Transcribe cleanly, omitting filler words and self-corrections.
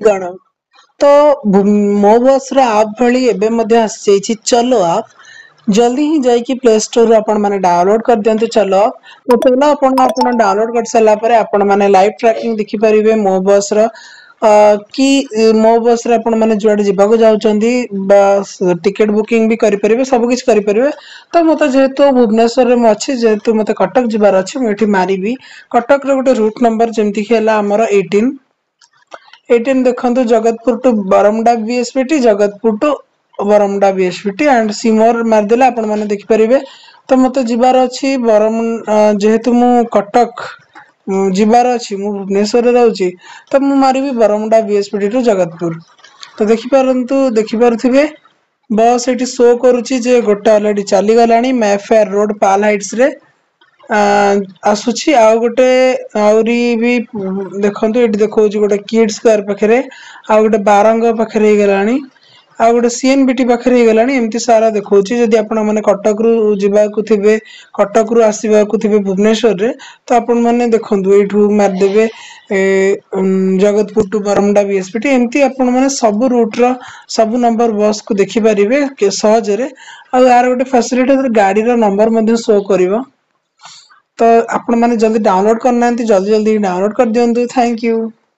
ଗଣ ତ ମୋ ବସ୍ର ଆପ୍ ଭଳି ଏବେ ମଧ୍ୟ ଆସିଯାଇଛି ଚଲୋ ଆପ୍। ଜଲ୍ଦି ହିଁ ଯାଇକି ପ୍ଲେ ଷ୍ଟୋରରୁ ଆପଣମାନେ ଡାଉନଲୋଡ୍ କରିଦିଅନ୍ତୁ ଚଲୋ ଆପ୍। ତ ଚଲୋ ଆପଣ ଡାଉନଲୋଡ୍ କରିସାରିଲା ପରେ ଆପଣମାନେ ଲାଇଭ୍ ଟ୍ରାକିଂ ଦେଖିପାରିବେ ମୋ ବସ୍ର, କି ମୋ ବସ୍ରେ ଆପଣମାନେ ଯୁଆଡ଼େ ଯିବାକୁ ଯାଉଛନ୍ତି ବା ଟିକେଟ୍ ବୁକିଂ ବି କରିପାରିବେ, ସବୁ କିଛି କରିପାରିବେ। ତ ମୋତେ ଯେହେତୁ ଭୁବନେଶ୍ୱରରେ ମୁଁ ଅଛି, ଯେହେତୁ ମୋତେ କଟକ ଯିବାର ଅଛି, ମୁଁ ଏଠି ମାରିବି କଟକର ଗୋଟେ ରୁଟ୍ ନମ୍ବର, ଯେମିତିକି ହେଲା ଆମର 18। 18 ଦେଖନ୍ତୁ, Jagatpur to Baramunda B S B T, Jagatpur to Baramunda B S B T and see more ମାରିଦେଲେ ଆପଣମାନେ ଦେଖିପାରିବେ। ତ ମୋତେ ଯିବାର ଅଛି ବରମ, ଯେହେତୁ ମୁଁ କଟକ ଯିବାର ଅଛି, ମୁଁ ଭୁବନେଶ୍ୱରରେ ରହୁଛି, ତ ମୁଁ ମାରିବି Baramunda B S B T to Jagatpur. ତ ଦେଖିପାରନ୍ତୁ, ଦେଖିପାରୁଥିବେ ବସ୍ ଏଠି ଶୋ କରୁଛି ଯେ ଗୋଟେ ଅଲରେଡ଼ି ଚାଲିଗଲାଣି, ମେଫେୟାର ରୋଡ ପାଲ ହାଇଟ୍ସରେ ଆସୁଛି। ଆଉ ଗୋଟେ ଆହୁରି ବି ଦେଖନ୍ତୁ, ଏଠି ଦେଖାଉଛି ଗୋଟେ କିଡ୍ ସ୍କୋୟାର ପାଖରେ, ଆଉ ଗୋଟେ ବାରଙ୍ଗ ପାଖରେ ହେଇଗଲାଣି, ଆଉ ଗୋଟେ ସିଏନବିଟି ପାଖରେ ହେଇଗଲାଣି, ଏମିତି ସାରା ଦେଖାଉଛି। ଯଦି ଆପଣମାନେ କଟକରୁ ଯିବାକୁ ଥିବେ, କଟକରୁ ଆସିବାକୁ ଥିବେ ଭୁବନେଶ୍ୱରରେ, ତ ଆପଣମାନେ ଦେଖନ୍ତୁ ଏଇଠୁ ମାରିଦେବେ ଜଗତପୁର ଟୁ ବରମୁଣ୍ଡା ବିଏସପିଟି, ଏମିତି ଆପଣମାନେ ସବୁ ରୁଟ୍ର ସବୁ ନମ୍ବର ବସ୍କୁ ଦେଖିପାରିବେ ସହଜରେ। ଆଉ ଏହାର ଗୋଟେ ଫ୍ୟାସିଲିଟି, ଗାଡ଼ିର ନମ୍ବର ମଧ୍ୟ ଶୋ କରିବ। ତ ଆପଣମାନେ ଜଲ୍ଦି ଡାଉନଲୋଡ୍ କରିନାହାନ୍ତି, ଜଲ୍ଦି ଜଲ୍ଦି ଡାଉନଲୋଡ୍ କରିଦିଅନ୍ତୁ। Thank you.